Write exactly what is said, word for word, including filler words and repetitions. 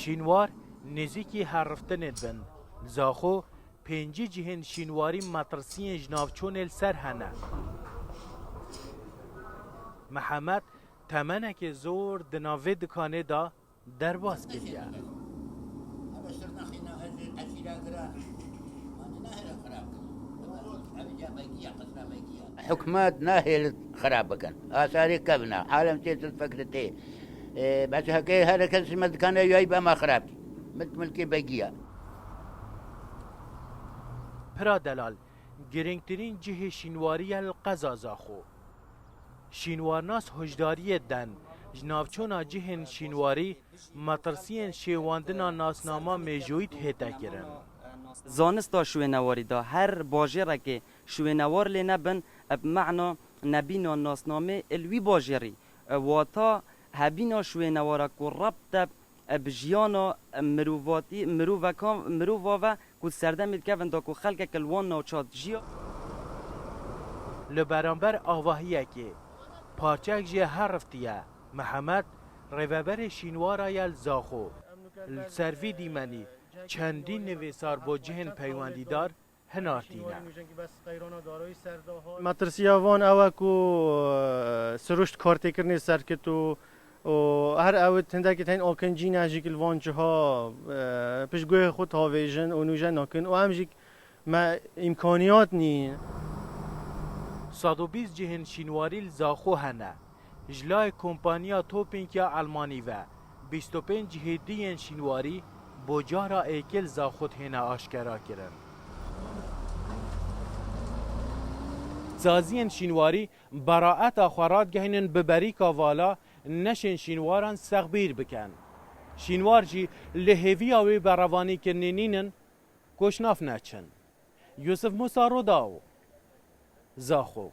Şînwar nêzîkî heriftinê dibin. Li Zaxo pêncî cihên şînwarî metirsiyên ji navçonê li ser hene. Mihemed temenekê zor di nav vê dikanê de derbas kiriye. Hikûmet nahêlin xirab bikin. Asarî kevna. Alem tê til fikri tê. Ê, bes heke her kes me dikane yayî be me xirab kî. Mit milkê begî ye. Pira delal, girîngtirîn cihê şînwarî ye li qeza Zaxo. Şînwarnas hojdariyê den, ji navçona cihên şînwarî metirsiyên şêwandina nasnama mêjoyî dihête kirin. Zanista şwênewarî de her bajêrekê şwênewar lê nebin, bi mehna nebîna nasnamê li wî bajêrî, wata hebîna şwênewara ku rebt e bi jiyana mirovatî, mirovekan, mirova ve ku di serdemê dikevin de ku xelkek li wan navça dijiya. Li beramber avahiyekê parçeyek jê heriftiye. Mihemed rêveberê şînwara ye li Zaxo. Li ser vî dîmenî çendîn nivîsar bo cihên peywendîdar hinartîne. Metirsiya van ew e ku e, siruşt kartêkirinê serkit û û her ew hindekî tên akincî ne jî li van ciha e, piştguhê xwe tavêjin û nûje nakin û em jî me îmkaniyat nî. Sed û bîst cihên şînwarî li Zaxo hene. Ji layê kompaniya Topink ya Elmanî ve bîst û pênc cihê dî yên şînwarî bo cara êkê li Zaxo dihêne aşkera kirin. Saziyên şînwarî beraeta xwe radgehînin bi berîka vala neşên şînwaran sexbîr bikin. Şînwar jî li hêviya wê berevanîkirinê nînin ku ji nav neçin. Yusuf Musa Rodaw, Zaxo.